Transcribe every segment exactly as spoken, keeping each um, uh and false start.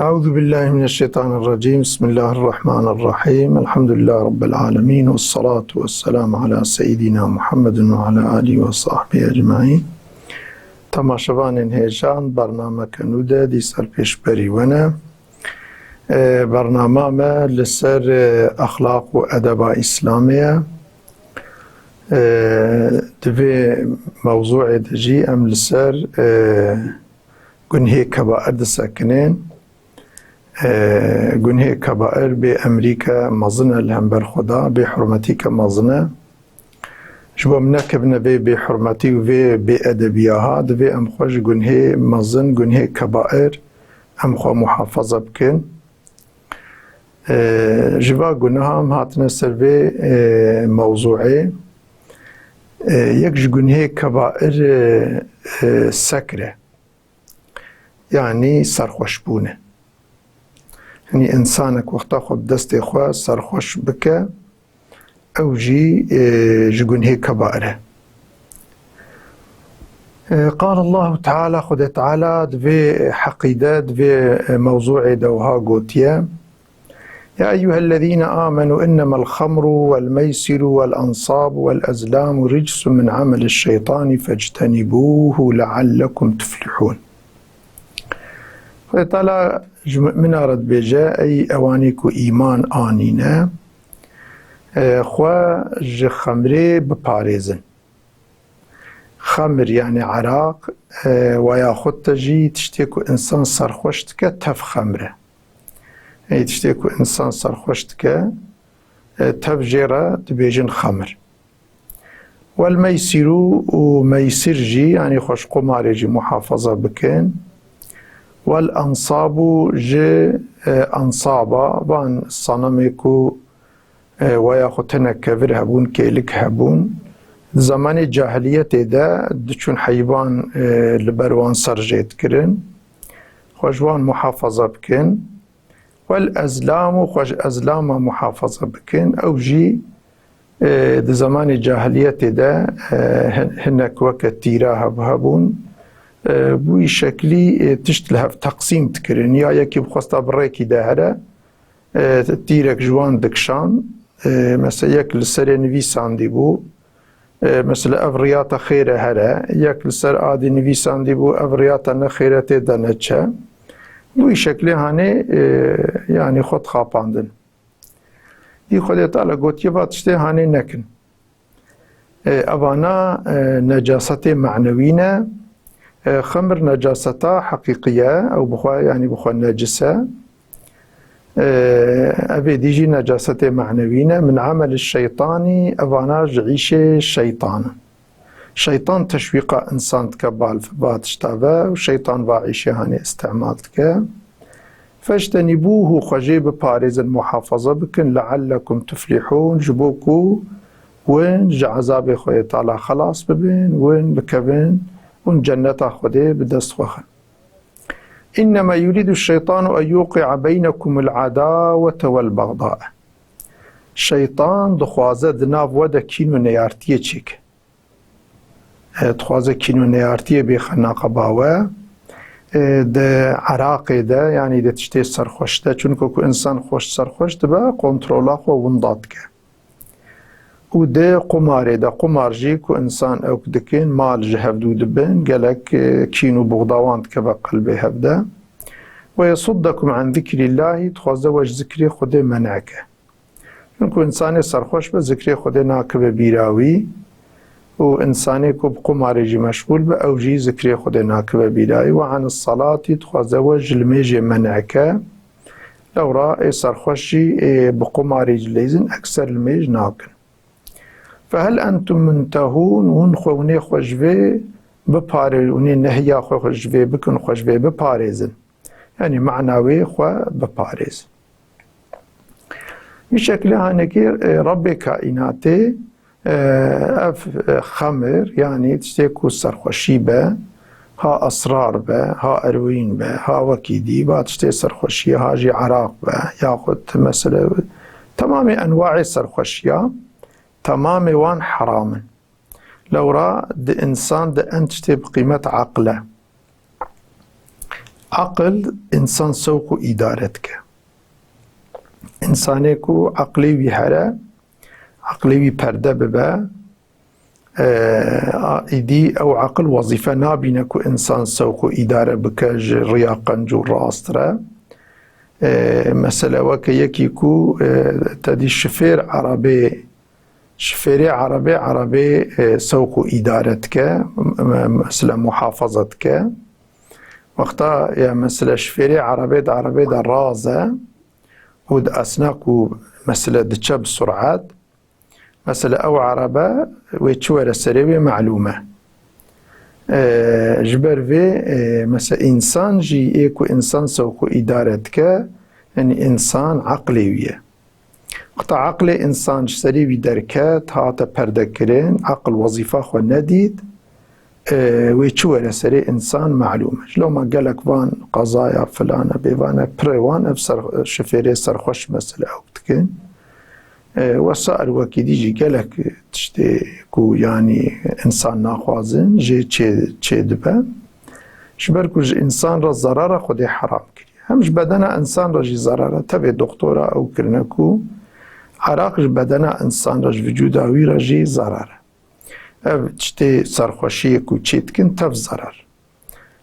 أعوذ بالله من الشيطان الرجيم. بسم الله الرحمن الرحيم. الحمد لله رب العالمين. والصلاة والسلام على سيدنا محمد وعلى آله وصحبه أجمعين. Temaşevanên hêja, bernameke nû de dîsa li pêşberî we ne. E, bernama me li ser, e, exlaq û edeba Îslamê ye. E, di vê mewzûê de jî em li ser, e, gunhê kebair disekinên. E, gunhê kebair bê emrîke mezin e li hember Xweda, bê hurmetîke mezin e. Ji bo em nekevine vê bêhurmetî û vê bêedebiya ha, divê em xwe ji gunhê mezin, gunhê kebair, em xwe muhafaza bikin. E, ji va gunaha em hatine ser vê, e, mewzûê. E, yek ji gunhê kebair, e, e, sekr e. Yanî serxweşbûn e. Yanî însanek wexta xwe bi destê xwe serxweş bike, ew jî, e, ji gunhê kebair e. E, قال الله تعالى, Xwedê Teala di vê heqî de, di vê, e, mewzûê de wiha gotiye, يا أيها الذين آمنوا إنما الخمر والميسر والأنصاب والأزلام رجس من عمل الشيطان فاجتنبوه لعلكم تفلحون. Xwedê Teala ji mumina re dibêje, ey ewanî ku îman anîne, e, xwe ji xemrê biparêzin. Xemir, yanî eraq, e, we ya xwe te jî tiştê ku însan serxweş dike, tev xemir e. Ey tiştê ku însan serxweş dike, e, tev jê re dibêjin xemir. Wel meysîrû û meysîr jî, yanî xwe ji qumarê jî muhafaza bikin. Wel ansabû ji, e, ansaba, van sanamê ku, e, weya xwe tene kevir hebûn, kêlik hebûn. Di zemanê cahiliyetê de diçûn heyvan, e, li ber wan ser jê dikirin. Xwe ji wan muhafaza bikin. Wel ezlam û xwe ji ezlama muhafaza bikin. Ew jî, e, di zemanê cahiliyetê de, e, hin-, hinek weke tîra hev-, hebûn. E, bi wî şeklî, e, tişt li hev teqsîm dikirin. Ya yekî bixwesta bi rêkî de here, e, tîrek ji wan dikişand. E, mesela yek li serê nivîsandî bû. E, mesela ev riya te xêr e here, yek li ser adî nivîsandî bû, ev riya te ne xêr e, tê de neçe. Bi wî şeklê hanê, e, yanî xwe dixapandin. Dî Xwedê Teala gotiye, va tiştê hanê nekin. E, evana, e, necasetê manewî ne. E, xemir necaseta heqîqî ye, ew bi xwe, yanî bi xwe necis e. E, evê dî jî necasetê manewî ne. Min ameli şeytanî, evana ji îşê şeytan in. Şeytan teşwîqa însan dike bal va tişta ve û şeytan va îşê hanê îstimal dike. Feştenîbûhu, xwe jê biparêzin, muhafaza bikin, leallekum tuflihûn, ji bo ku win ji ezabê Xwedê Teala xelas bibin, win bikevin, win cenneta Xwedê bi dest xwe xin. Înnema yurîdu şeytanu en yuqi'a beynekumul adawete wel bagdaa. Şeytan dixwaze di nav we de kîn û neyartiyê çêke. E, dixwaze kîn û neyartiyê bêxe naqeba we. E, di eraqê de, yanî di tiştê serxweş de, çunku ku însan xweş serxweş dibe, kontrola xwe winda dike. Û di qumarê de, qumar jî ku însan ewk dikin, mal ji hevdû dibin, gelek, e, kîn û buxda wan dikeve qelbê hev de. Ve yesuddekum an zikrîllahî, dixwaze we ji zikrê Xwedê men'e ke. Çunku însanê serxweş be, zikrê Xwedê nakeve bîra wî û însanê ku bi qumarê jî meşxûl be, ew jî zikrê Xwedê nakeve bîra wî. Ve anis salatî, dixwaze we ji limêjê men'e ke. Lewra ê serxweş jî, ê bi qumarê jî leyzin, ekser limêj nakin. Fehel entum muntehûn, hûn xwe, hûnê xwe ji vê biparê-, hûnê nehiya xwe, xwe ji vê bikin, xwe ji vê biparêzin. Yanî mana wê xwe biparêzin. Wî şeklê hanekî, e, Rebbê kaînatê, e, ev, e, xemir, yanî tiştê ku serxweşî be, ha esrar be, ha erwîn be, ha wekî dî, ba tiştê serxweşiyê, ha jî eraq be, yaxud mesele, temamê enwaê serxweşiya, temamê wan heram in. Lewra di însan de en tiştê bi qîmet aqil e. Aqil însan sewq û îdare dike. Însanê ku aqilê wî here, aqilê wî perde bibe, e, a, îdî ew aqil wezîfe nabîne ku însan sewq û îdare bike ji riya qenc û rast re. E, mesele weke yekî ku, e, te dî şifêr erebê, şifêrê erebê, erebê, e, sewq û îdare dike, me-, mesela muhafaza dike. Wexta ya mesele şifêrê erebê di erebê de raz e û di esna ku mesele diçe bi surat, mesele ew erebe wê çi were serê wê melûm e. E, ji ber vê, e, mesela însan jî ê ku însan sewq û îdare dike, yanî însan eqlê wî ye. Wexta eqlê însan ji serê wî derket, hate perdekirin, eql wezîfa xwe nedît, e, wê çi were serê însan melûm e. Ji loma gelek van qezaya filane bêvane pirê wan ev ser, şifêrê serxweş mesele ew dikin. E, wesair wekî dî jî gelek tiştê ku yanî însan naxwazin jê çê, çê dibe. Ji ber ku ji însan re zerar e, Xwedê heram kiriye. Hem ji bedena însan re jî zerar e. Tevê doktora ew kirine ku eraq ji bedena însan re, ji vücuda wî re jî zerar e. Ev tiştê serxweşiyê ku çê dikin tev zerar.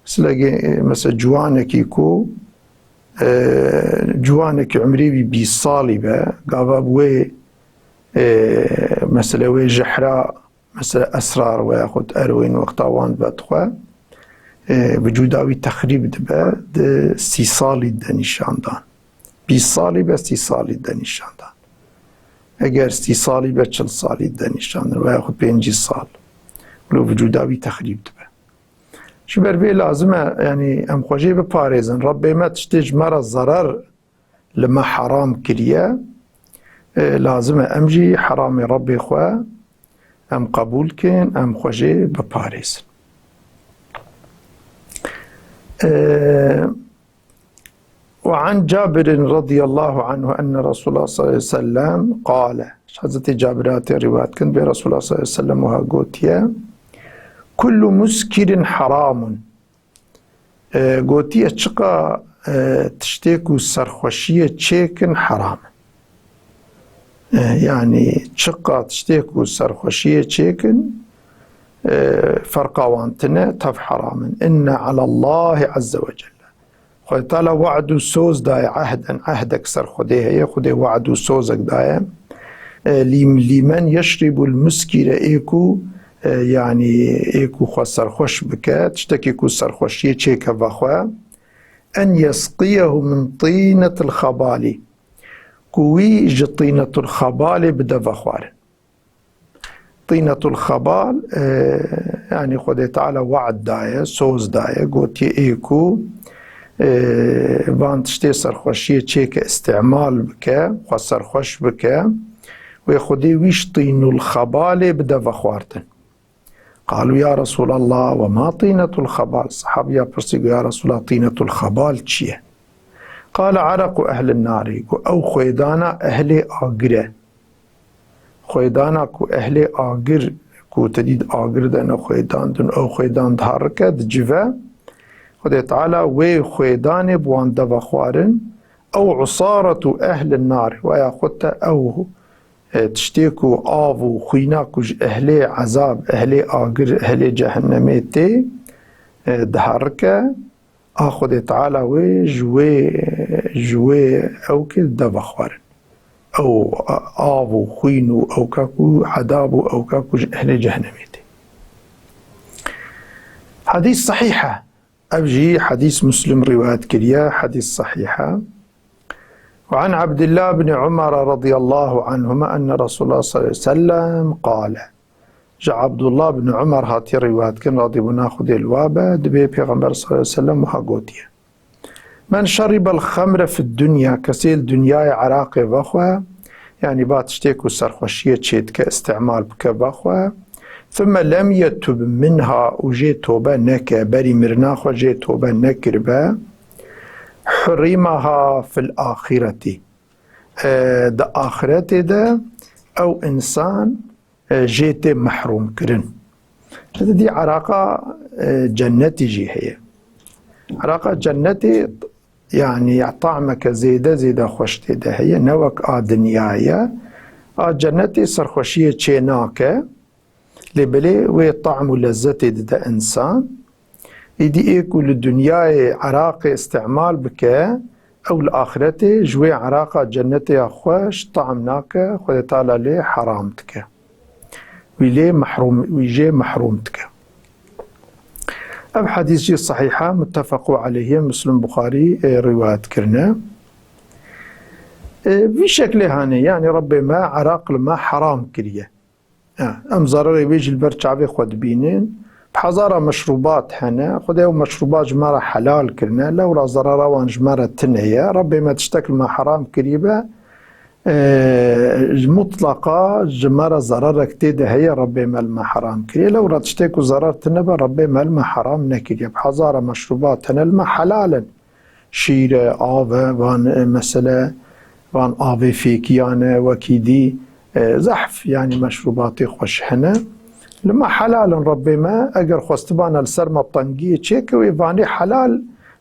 Silege, e, mesela ciwanekî ku, e, ciwanekî umrê wî bîst salî be, gava bi wê, e, mesela wê jehra, mesela esrar veya xwe eroîn wexta wan vedixwe, e, vücuda wî texrîb dibe, di sî salî de nîşan dan. Bîst salî be, sî salî de nîşan dan. Eger sî salî be, çil salî de nîşan dan veya xwe pêncî sal. Wilo vücuda wî texrîb dibe. Ji ber vê lazim e, yanî em xwe jê biparêzin. Rebbê me tiştê ji me re zerar li me heram kiriye. E, lazim e em jî heramê Rebbê xwe em qebûl kin, em xwe jê biparêzin. E, وعن جابر رضي الله عنه أن رسول الله صلى الله عليه وسلم قال. Ji Hezretî Cabir hatî rîwayet kirin, bê Resulullah sallallahu aleyhi ve sellem wiha gotiye: "Kullu muskirin haramun." E, gotiye, çiqa, e, tiştê ku serxweşiyê çêkin heram e. E, yanî çiqa tiştê ku serxweşiyê çêkin, e, ferqa wan tine, tev heram in. Inne alallahi azze ve celle. Xwedê Teala we'd û soz daye, ehden, ehdek ser Xwedê heye, Xwedê we'd û sozek daye. E, lî-, lîmen yeşribul muskîre, ê ku, e, yanî ê ku xwe serxweş bike, tiştekî ku serxweşiyê çêke vexwe, en yesqiyehu min tînetil xebalî, ku wî ji tînetul xebalê bide vexwarin. Tînetul xebal, e, yanî Xwedê Teala we'd daye, soz daye, gotiye ê ku, e, van tiştê serxweşiyê çêke, îstîmal bike, xwe serxweş bike, wê Xwedê wî ji tînul xebalê bide vexwartin. Qalu ya Resulallah, ve ma tînetul xebal? Sahabiya pirsî got, ya Resulallah, tînetul xebal çi ye? Qale erequ ehlin narî, got ew xwêdana ehlê agir e. Xwêdana ku ehlê agir, ku te dît agir de ne xwêdan din, ew xwêdan diherike, dicive. Xwedê Teala wê xwêdanê bi wan de vexwarin. Ew usaretu ehlin nar, weya xwe te ew, e, tiştê ku av û xwîna ku ji ehlê ezab, ehlê agir, ehlê cehennemê tê, e, diherike. A Xwedê Teala wê ji wê, ji wê ewkê de vexwarin. Ew av û xwîn û ewka ku edab û ewka ku ji ehlê cehennemê tê. Hadîs sehîh e. Ev jî hadîs Muslim rîwayet kiriye, hadîs sehîh e. Ve an Abdullah bin Umar radıyallahu anhuma enne Resulullah sallallahu aleyhi ve sellem qale. Ji Abdullah bin Umar hatiye rîwayet kirin, radîbûna Xwedê li wa be, dibê Pêxember sallallahu aleyhi ve sellem wiha gotiye: "Men şeribel xemre fid dunya", kesê li dinyayê eraqê vexwe, yanî ba tiştê ku serxweşiyê çêdike, îstîmal bike vexwe, "thumme lem yetub minha", û jê tobe neke, berî mirina xwe jê tobe nekiribe, "hurimaha fil axireti", e, di axiretê de ew însan, e, jê tê mehrûmkirin. Hede dî eraqa, e, cennetî jî heye. Eraqa cennetê, yanî, tahmeke zêde zêde xweş tê de heye, ne wek a dinyayê ye. A cennetê serxweşiyê çê nake, lê belê wê tahm û lezzetê dide însan. Îdî ê ku li dinyayê eraqê îstîmal bike, ew li axretê ji wê eraqa cennetê ya xweş tahm nake, Xwedê Teala lê heram dike. Wî lê mehrûm, wî jê mehrûm dike. Ev hedîs jî sehîh e, muttefeqû aleyh e, Muslim, Buxarî, e, rîwayet kirine. E, vî şeklê hene, yanî Rebbê me eraq li me heram kiriye. Ha, em zerarê wê jî li ber çavê xwe dibînin. Bi hezara meşrûbat hene. Xwedê ew meşrûbat ji me re helal kirine. Lewra zerara wan ji me re tune ye. Rebbê me tiştek li me heram kiribe, e, mutlaqa ji me re zerarek tê de heye, Rebbê me li me heram kiriye. Lewra tiştê ku zerar tune be, Rebbê me li me heram nekiriye. Bi hezara meşrûbat hene li me helal in. Şîr e, av e, van, e, mesele, van avê fêkiyan e, wekî dî, e, zehf, yanî meşrûbatê xweş hene. Li me helal in, Rebbê me, eger xwestibana li ser me tengiyê çêke, wê vanê helal,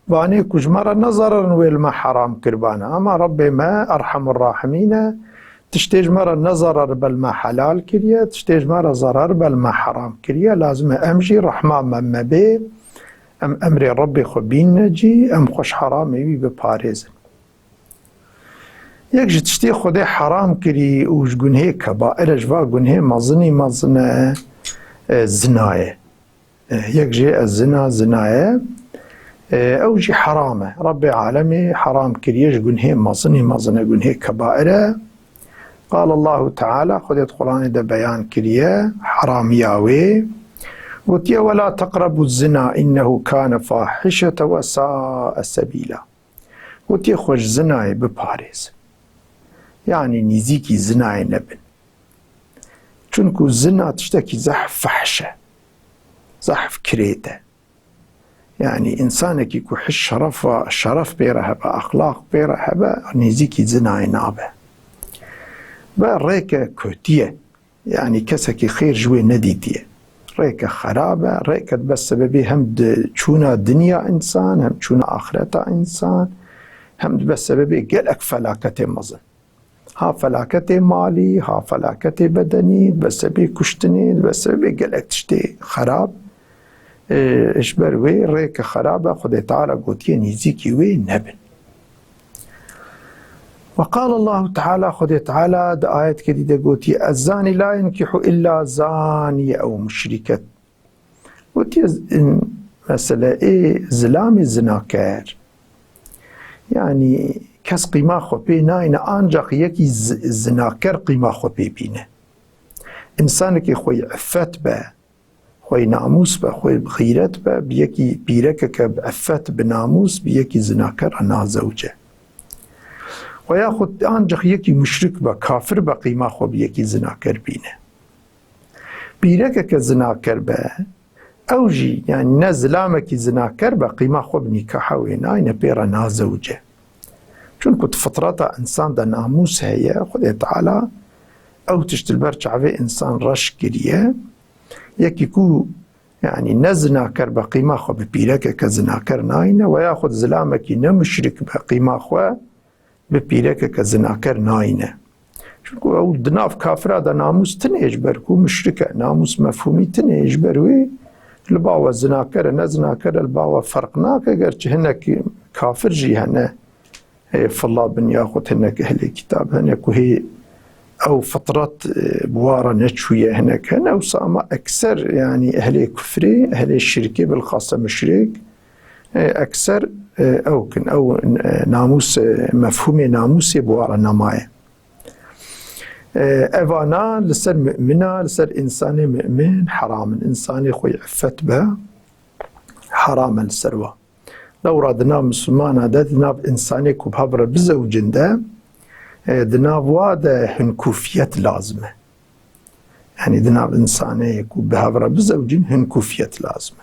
vanê ku ji me re ne zerar in, wê li me heram kiribane. Ama Rebbê me, Erhemur Rahimîn e, tiştê ji me re ne zerar be li me helal kiriye, tiştê ji me re zerar be li me heram kiriye. Lazim e em jî rehma me, me bê, em emrê Rebbê xwe bînine cî, em xwe ji heramê wî biparêzin. Yek ji tiştê Xwedê heram kirî û ji gunhê kebair e, ji va gunhê mezinî mezin e, e, zina ye. E, yek jê ez zina, zina ye. E, ew jî heram e. Rebbê alemê heram kiriye, ji gunhê mezinî mezin e, gunhê kebair e. Qal Allahu Teala, Xwedê di Quranê de beyan kiriye, heramiya wê. Gotiye, "Ve la teqrebu zina, innehu kane fahişete ve sae sebîla." Gotiye, "Xwe ji zinayê biparêzin." Yanî nîzîkî zinayê nebin. Çunku zina tiştekî zehf fehş e. Zehf kirêt e. Yanî, însanekî ku hiş şerefa, şeref pê re hebe, exlaq pê re hebe, nêzîkî zinayê nabe. Ve rêke kotî ye. Yanî, kesekî xêr ji wê nedîtiye. Rêke xerab e, rêke dibe sebebê hem di çûna dinya însan, hem çûna axireta însan, hem dibe sebebê gelek felaketê mezin. Ha felaketê malî, ha felaketê bedenî, dibe sebê kuştinê, dibe sebê gelek tiştê xerab. Ê, ji ber wê rêke xerab e, Xwedê Teala gotiye nêzîkî wê nebin. Ve qala Allahu Teala, Xwedê Teala di ayetkê dî de gotiye, "Ez-zani la yenkihu illa zaniye ew muşriket." Gotiye, z-, in, mesele ê zilamê zinaker. Yanî kes qîma xwe pê nayne, ancaq yekî z-, zinaker qîma xwe pê bîne. Însanekî xwe yî iffet be, xwe yî namûs be, xwe yî bi xîret be, bi yekî pîrekeke bi iffet, bi namûs, bi yekî zinaker re nazewce. Ve yaxud ancaq yekî muşrik be, kafir be, qîma xwe bi yekî zinaker bîne. Pîrekeke zinaker be, ew jî, yanî ne zilamekî zinaker be, qîma xwe bi nîkaha wê nayne, pê re nazewce. Çunku di fitreta însan de namûs heye, Xwedê Teala ew tişt li ber çavê însan reş kiriye. Yekî ku, yanî ne zinaker be, qîma xwe bi pîrekeke zinaker nayne, ve yaxud zilamekî ne muşrik be, qîma xwe bi pîrekeke zinaker nayne. Çunku ew di nav kafira de namûs tune, ji ber ku muşrik e, namûs mefhûmî tune, ji ber wê li ba we zinaker e, ne zinaker e, li ba we ferq nake, gerçi hinek kafir jî hene, ê, filla bin, yaxud hinek ehlê kitab hene ku hê ew fitret, e, bi wa re neçûye, hinek hene, wisa ama ekser, yanî ehlê kufrê, ehlê şirkê, bilxasa muşrik, e, ekser, e, ew kin, ew, e, namûs, e, mefhûmê namûsê bi wa re nemaye. E, evana li ser mumina, li ser însanê mumin heram in. Însanê xwe yî iffet be, heram e li ser wa. Lewra di nav misilmana de, di nav însanê ku bi hev re bizewicin de, e, di nav wa de hinkûfiyet lazim e. Yanî di nav însanê ku bi hev re bizewicin hinkûfiyet lazim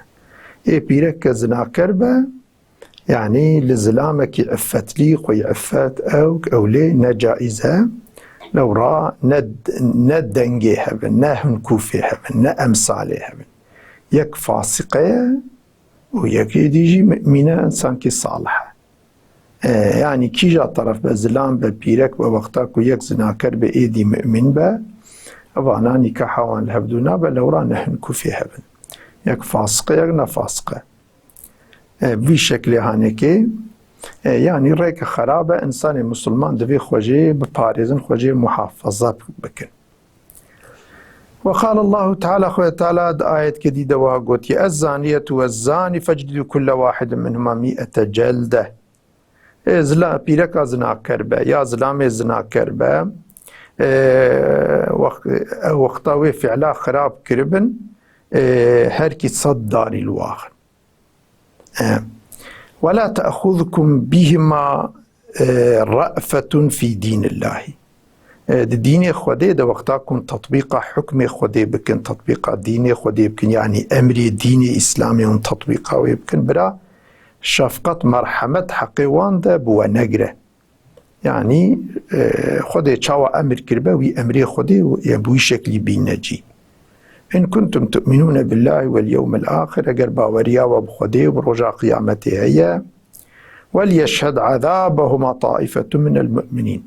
e. Ê pîreke zinaker be, yanî li zilamekî iffetlî, xwe yî iffet, ew, ew lê ne caiz e. Lewra ne, ne dengê hev in, ne hinkûfê hev in, ne emsalê hev in. Yek fasiqe ye, û yekê dî jî mumîn e, însankî salih e. E, yanî kîja teref be, zilam be, pîrek be, wexta ku yek zinaker be, êdî mumîn be, evana nîkaha wan li hevdû nabe, lewra ne hin kufê hev in. Yek fasiq e, yek ne fasiq e. E, vî şeklê hanekê, e, yanî rêke xerab e, însanê misilman divê xwe jê biparêzin, xwe jê muhafaza bikin. وقال الله تعالى، Xwedê Teala di ayetkê dî de wiha gotiye, الزانية والزاني فاجلدوا كل واحد منهما مائة جلدة. Ê zila-, pîreka zinaker be, ya zilamê zinaker be, ê, wex-, ew wexta wê fiila xirab kiribin, ê, her kî sed darî li wan. E, ولا تأخذكم بهما، e, رأفة في دين الله. E, di dînê Xwedê de wexta ku hûn tetbîqa hukmê Xwedê bikin, tetbîqa dînê Xwedê bikin, yanî emrê dînê Îslamê hûn tetbîqa wê bikin, bira şefqet, merhemet heqê wan de bi we negire. Yanî, e, Xwedê çawa emir kiribe, wî emrê Xwedê ye bi wî şeklî bîne cî. إن كنتم تؤمنون بالله واليوم الآخر، eger baweriya we bi Xwedê û bi roja qiyametê heye, وليشهد عذابهما طائفة من المؤمنين.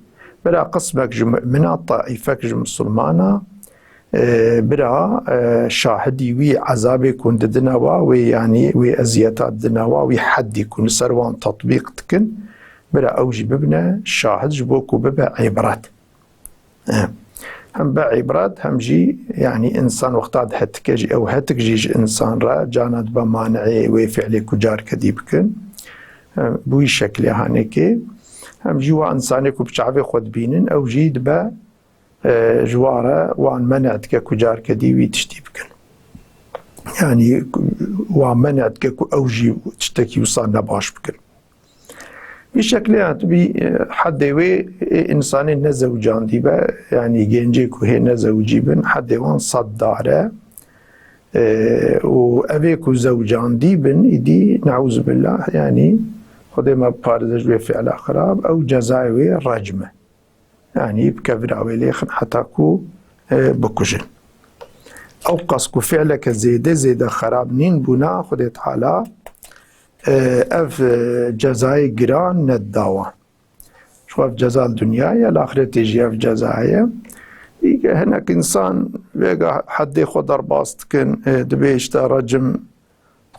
Bira qismek ji mu'mina, taîfek ji misilmana, e, bira, e, şahidî wî ezabê ku hûn didine wa, wê, yanî wê eziyeta didine wa, wî heddî ku hûn li ser wan tetbîq dikin, bira ew jî bibine şahid ji bo ku bibe îbret. E, hem be îbret, hem jî, yanî, însan wexta dihetike jî, ew hetik jî ji însan re, carna dibe maneê wê fiilê ku carke dî bikin. E, bi wî şeklê hanekê. Hem jî wa însanê ku bi çavê xwe dibînin, ew jî dibe, e, ji wa re wan mene dike ku carke dî wî tiştî bikin. Yanî, wan mene dike ku ew jî tiştekî wisa nebaş bikin. Vî şeklê hatibî, e, hedê wê, e, însanê nezewcandî be, yanî gencê ku hê nezewcî bin, hedê wan sed dar e. E, û evê ku zewcandî bin, îdî, neûzubillah, yanî Xwedê me biparêze ji wê fiila xirab, ew cezayê wê recm e. Yanî bi kevira wê lêxin heta ku, e, bikujin. Ew qas ku fiileke zêde zêde xerab nîn bûna, Xwedê Teala, e, ev, e, cezayê giran nedida wan. Ji xwe ev ceza li dinyayê ye, li axretê jî ev ceza heye. Î-, hinek însan vêga hedê xwe derbas dikin, e, dibê işte recim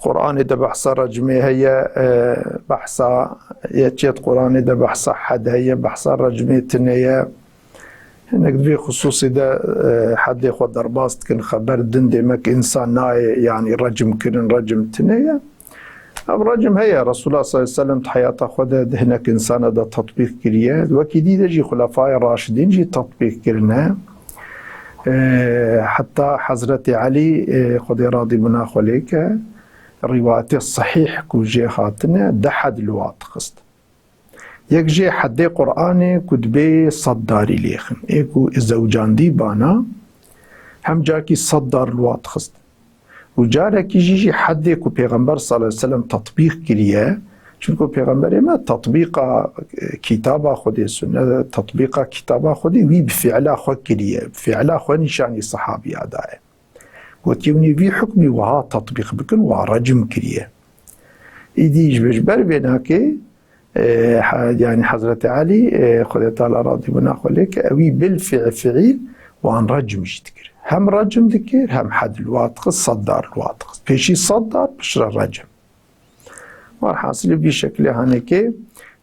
Qur'anê de behsa recmê heye, e, behsa, yekê di Qur'anê de behsa hed heye, behsa recmê tune ye. Hinek di vê xisûsê de, e, hedê xwe derbas dikin, xeber din dê me ki însan nayê, yanî recm kirin, recm tune ye. Ev recm heye, Resulullah sallallahu aleyhi ve sellem di heyata xwe de di hinek însana de tetbîq kiriye. Wekî dî de jî Xulefayê Raşidîn jî tetbîq kirine. E, heta Hezretî Elî, e, Xwedê radî bûna xwe lê ke, rîwayetê sehîh ku jê hatine, deh hed li wa dixist. Yek jê hedê Qur'anê ku dibê sed darî lêxin. Ê ku zewcandî bana, hem cakî sed dar li wa dixist. Û carekî jî, jî hedê ku Pêxember sallallahu aleyhi ve sellem tetbîq kiriye, çunku Pêxemberê me tetbîqa, e, kitaba Xwedê, sunne, tetbîqa kitaba Xwedê wî bi fiila xwe kiriye, bi fiila xwe nîşanî sehabiya daye. Gotiye, hûn ê vî hukmî wiha tetbîq bikin, wa recm kiriye. Îdî ji, ji ber vê nakê, e, he-, yanî Hezretî Elî, e, Xwedê Teala radî bûna xwe lê ke, ewî bil fi'l fi'îl wan recm jî dikir. Hem recm dikir, hem hed li wa dixist, sed dar li wa dixist. Pêşî sed dar, piştre recm. Werhasilî vî şeklê hanekê,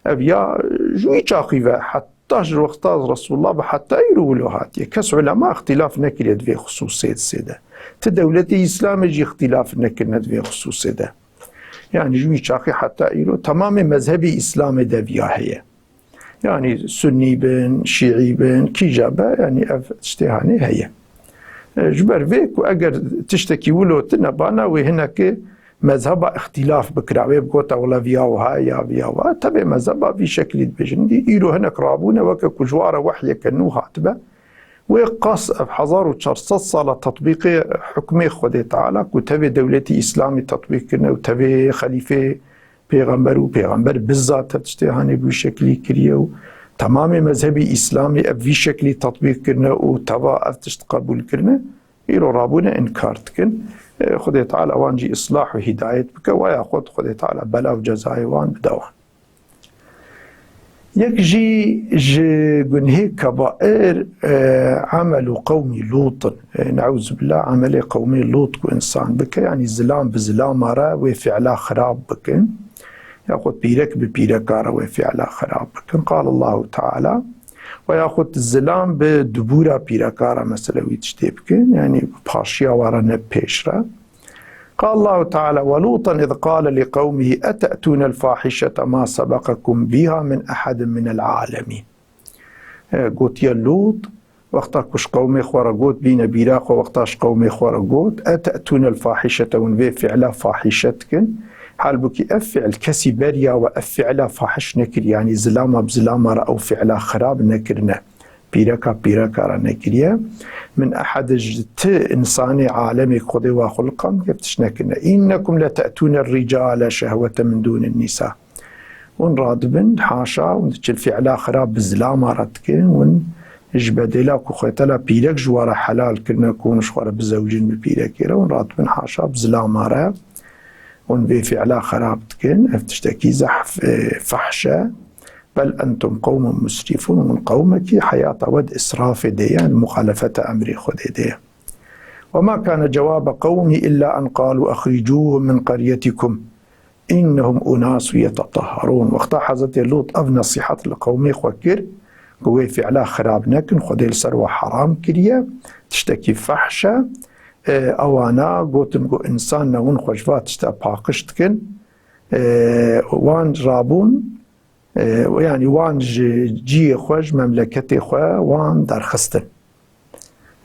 ev ya ji wî çaxî ve heta ji wexta Resulullah ve heta îro wilo hatiye. Kes ulema îxtîlaf nekiriye di vê xisûsê de. Ti dewletê Îslamê jî îxtîlaf nekirine di vê xisûsê de. Yanî ji wî çaxî heta îro temamê mezhebê Îslamê de viya heye. Yanî Sunnî bin, Şîî bin, kîja be, yanî ev tiştê hanê heye. E, ji ber vê ku eger tiştekî wilo tune bana, wê hinekî mezheba îxtîlaf bikira, wê bigota wela viya wiha ya viya wiha. Tevê mezheba vî şeklî dibêjin. Dî îro hinek rabûne weke ku ji wara wehyeke nû hatibe. Wê qas ev hezar û çar sed sala tetbîqê hukmê Xwedê Teala ku tevê dewletî Îslamî tetbîq kirine û tevê xelîfê pêxember û pêxember bizzat ev tiştê hanê bi wî şeklî kiriye û temamê mezhebî Îslamî ev vî şeklî tetbîq kirine û teva ev tişt qebûl kirine, îro rabûne înkar dikin. E, Xwedê Teala wan jî islah û hidayet bike, we yaxud Xwedê Teala bela û cezayê wan bide wan. Yek jî ji gunhê kebair, e, emelu qewmî Lût in. E, neûzubillah, emelê qewmê Lût ku insan bike, yanî zilam bi zilama re wê fiila xirab bikin, yaxud pîrek bi pîreka re wê fiila xirab bikin. Qal Allahu Teala, we yaxud zilam bi dibûra pîreka re, mesela, wî tiştê bikin, yanî bi paşiya wa re, ne bi pêş re. قال الله تعالى: ولوطا إذ قال لقومه أتأتون الفاحشة ما سبقكم بها من أحد من العالمين. E, gotiye Lût, wexta ku ji qewmê xwe re got, bîne bîra xwe, wexta ji qewmê xwe re got, "Ete'tûnel fahîşete", hûn vê fiila fahîşe dikin. Halbûkî ev fiil kesî beriya we ev fiila fahiş nekir, yanî zilama bi zilama re ew fiila xirab nekirine. Pîreka pîreka re nekiriye. Min ehad, ji ti insanê alemê ku Xwedê wa xuliqand, ev tişt nekirine. "Înnekum lete'tûne ricale şehwete min dûnin nîsa." Hûn radibin, haşa, hûn diçin fiila xirab bi zilama re dikin, hûn ji bedêla ku Xwedê Teala pîrek ji we re helal kirine ku hûn ji xwe re bizewicin bi pîrekê re, hûn radibin, haşa, bi zilama re hûn vê fiila xirab dikin. Ev tiştekî zehf, e, fahş e. "Bel entum qewmun musrifûn", hûn qewmekî heyata we di israfê de ye, di muxalefeta emrê Xwedê de ye. "Ve ma kane cewabe qewmî illa en qalû exricûhum min qaryetikum innehum unasun yetetahharûn." Wexta Hezretê Lût ev nesîhet li qewmê xwe kir, ku wê fiila xirab nekin, Xwedê li ser we heram kiriye, tiştekî fehş e. E, ewana gotin ku însan ne, hûn xwe ji va tişta paqij dikin. E, wan rabûn, e, yanî wan ji ciyê xwe, ji memleketê xwe wan derxistin.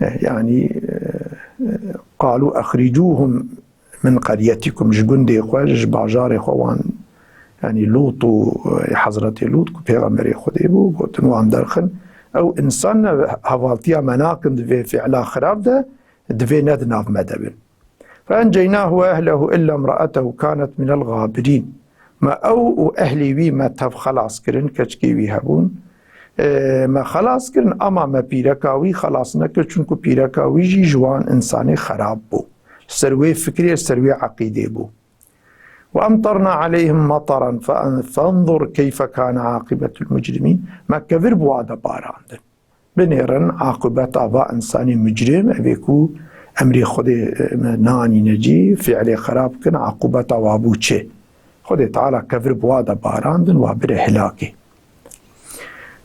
E, yanî, e, e, qalû exricûhum min qaryetikum, ji gundê xwe, ji bajarê xwe wan, yanî Lût û, e, Hezretê Lût ku pêxemberê Xwedê bû, gotin wan derxin. Ew însan ne, hevaltiya me nakin di vê fiila xirab de, divê ne di nav me de bin. Fe enceynahu ve ehlehu illa imra'atehu kanet minel gabirîn. Me ew û ehlê wî me tev xelas kirin, keçikê wî hebûn. E, me xelas kirin, ama me pîreka wî xelas nekir, çunku pîreka wî jî ji wan însanê xerab bû. Ser wê fikrê, ser wê eqîdê bû. Ve emtarna aleyhim mataran fe-, fenzur keyfe kane aqibetul mucrimîn. Me kevir bi wa de barandin. Binêrin aqibeta va însanê mucrim, evê ku emrê Xwedê, e, me nanîne cî, fiilê xerab kin, aqibeta wa bû çi? Xwedê Teala kevir bi wa de barandin, wa bire hilakê.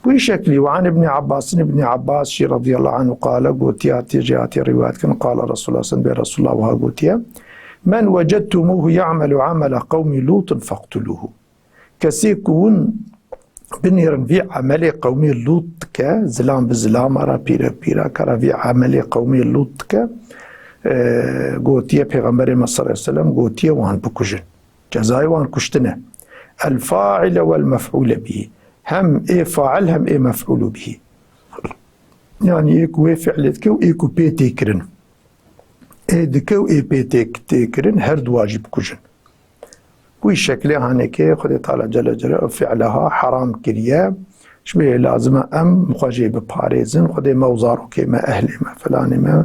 Bi wî şeklî, ve an Ibnî Abbasin, Ibnî Abbas jî radiyallahu anhu qale, gotiya, tê jê hatiye rîwayet kin, qale Resulullah, sen bê Resulullah wiha gotiye: "Men wecedtumuhu ya'melu amele qewmî Lûtin feqtuluhu." Kesê ku hûn binêrin vî emelê qewmê Lût dike, zilam bi zilama re, pîrek pîreka re vî emelê qewmê Lût dike, e, gotiye Pêxemberê me sallallahu aleyhi ve sellem, gotiye wan bikujin. Cezayê wan kuştin e. El faile wel mef'ule bihî. Hem ê fail hem ê mef'ulu bihî. Yanî ê ku wê fiilê dike û ê ku pê tê kirin. Ê dike û ê pê tê, tê kirin, her duwa jî bikujin. Wî şeklê hanekê Xwedê Teala Celle Celaluhu fi'leha heram kiriye. Ji vê lazim e em xwe jê biparêzin. Xwedê me û zarokê me, ehlê me, felanê me,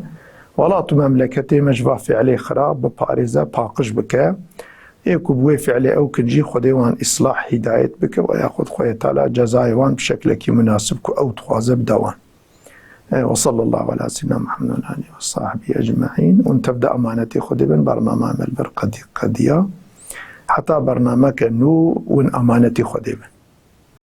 welat û memleketê me ji va fi'lê xirab biparêze, paqij bike. Ê ku bi wê fi'lê ew kin jî Xwedê wan îslah, hîdayet bike, we yaxud Xwedê Teala cezayê wan bi şeklekî munasib ku ew dixwaze bide wan. E, ve sallallahu ala seyyidina Muhammed ve alihi ve sahbihi ecmaîn. Hûn tev de emanetê Xwedê bin, bernama me li ber qedî-, qediya. Heta bernameke nû hûn emanetê Xwedê bin.